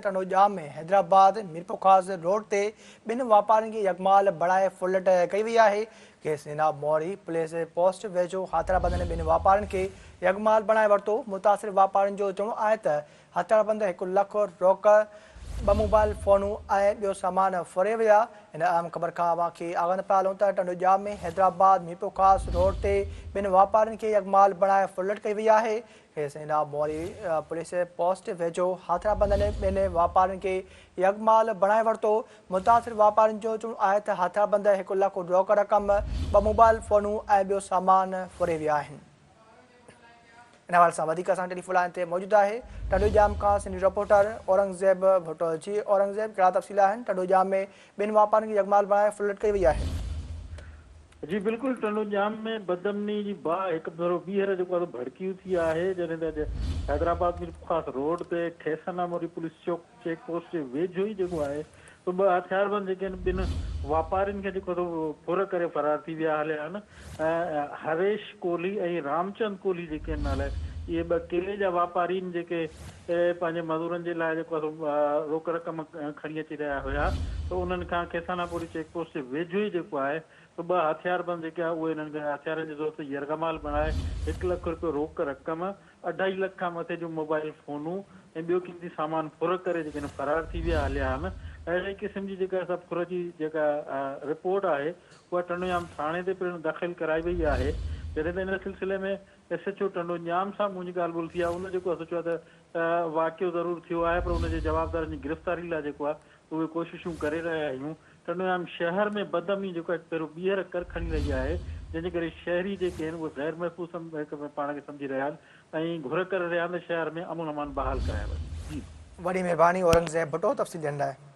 Tando Jam ۾ Hyderabad Mirpurkhas road تي ٻن واپارين کي يرغمال بڻائي ڦرلٽ ڪئي وئي آهي. کيس نينا موري پوليس پوسٽ ويجهو هٿياربندن ٻن واپارين کي يرغمال بڻائي ورتو. متاثر واپارين جو چوڻ آهي ته هٿياربند هڪ لک روڪ، ٻه موبائل فونون ۽ ٻيو سامان ڦري ويا. هن اهم خبر کان اوهان کي آگاهه پيا هلون ته ٽنڊوڄام ۾ حيدرآباد ميرپورخاص روڊ تي ٻن واپارين کي يرغمال بڻائي ڦرلٽ ڪئي وئي آهي. کيس انعام موري پوليس پوسٽ ويجهو هٿياربندن ٻن واپارين کي يرغمال بڻائي ورتو. متاثر واپارين جو چوڻ آهي ته هٿياربند هڪ لک روڪ رقم، ٻه موبائل فونون ۽ ٻيو سامان ڦري ويا آهن. ان حوالي سان وڌيڪ اسان ٽيليفون لائين تي موجود آهي ٽنڊو ڄام کان سنڌي رپورٽر اورنگزيب ڀٽو جي اورنگزيب ڪهڙا تفصيل آهن ٽنڊو ڄام ۾ ٻن واپارين کي يرغمال بڻائي ڦرلٽ ڪئي وئي آهي. جي بلڪل ٽنڊو ڄام ۾ بدامني جي باهه هڪ ڀيرو ٻيهر جيڪو آهي سو ڀڙڪي اٿي آهي جڏهن ته اڄ حيدرآباد ميرپورخاص روڊ تي کيسنا موري پوليس چوڪ چيڪ پوسٽ جي ويجهو ئي جيڪو آهي سو ٻه هٿياربند جيڪي آهن ٻن واپارين کي جيڪو آهي سو ڦر ڪري فرار ٿي ويا هليا آهن ۽ هريش ڪولهي ۽ رامچند ڪولهي جيڪي آهن نالا اهي ٻه ڪيلي جا واپاري آهن جيڪي پنهنجي مزورن جي لاء جيڪو آهي سو روڪ رقم کڻي اچي رهيا هيا ته انهن کان کيساناپوري چيڪ پوسٽ جي ويجهو ئي جيڪو آهي سو ٻه هٿياربند جيڪي آهي اهي انهن کي هٿيارن جي زور تي يرغمال بڻائي هڪ لک روپيو روڪ رقم، اڍائي لک کان مٿي جون موبائل فونون ۽ ٻيو قيمتي سامان ڦر ڪري جيڪي آهن فرار ٿي ويا هليا آهن. اهڙي قسم جي جيڪا سا ڦر جي جيڪا رپورٽ آهي اها ٽنڊوڄام ٿاڻي تي پڻ داخل ڪرائي وئي آهي جڏهن ته ان سلسلي ۾ S H O Tando Jam سان منهنجي ڳالهه ٻولهه ٿي آهي ان جيڪو آهي سو چيو آهي ته واقعو ضرور ٿيو آهي پر ان جي جوابدارن جي گرفتاري لاء جيڪو آهي اهي ڪوششون ڪري رهيا آهيون ٽنڊو ڄام شهر ۾ بدامني جيڪو آهي هڪ ڀيرو ٻيهر ڪر کڻي رهي آهي جنهن جي ڪري شهري جيڪي آهن اهي غير محفوظ پاڻ کي سمجهي رهيا آهن ۽ گهر ڪري رهيا آهن ته شهر ۾ امن امان بحال ڪرايو وڃي جي. وڏي مهرباني اورنگزيب ڀٽو تفصيل ڏيڻ لاء.